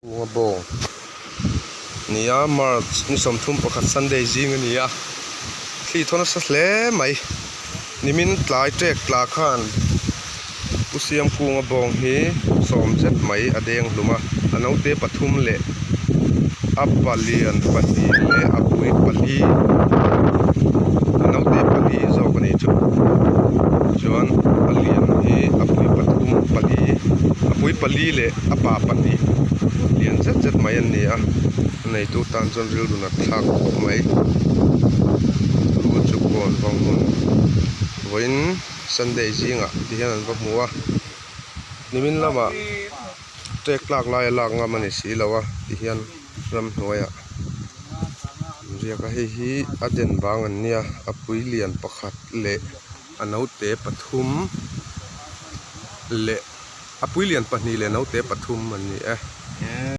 Kunga bawng nia March ni 31 Sunday zing a ni a, thli thaw nasa hle mai nimin tlai tek tla khan Pu Siam Kunga bawng hi sawm zet mai a deng hlum a, a naute pathum leh a palian pahnih leh a pui pali a naute pali zawk a ni chu chuan a lian hi a pui pathum pali a pui pali leh. A pa pahnih lian zet zet mai an ni a, a neitu tan chuan rilru nat thlak khawp mai. Chu chu kawn vang hmun vawiin Sunday zingah ti hian an va hmu a, nimin lamah tek tlak laia lak ngam a ni si lo a ti hian ramhnuaiah an riak a, hei hi a den bang an nia a pui lian pakhat leh a naute pathum leh. A puilian pahnih leh naute pathum an ni e.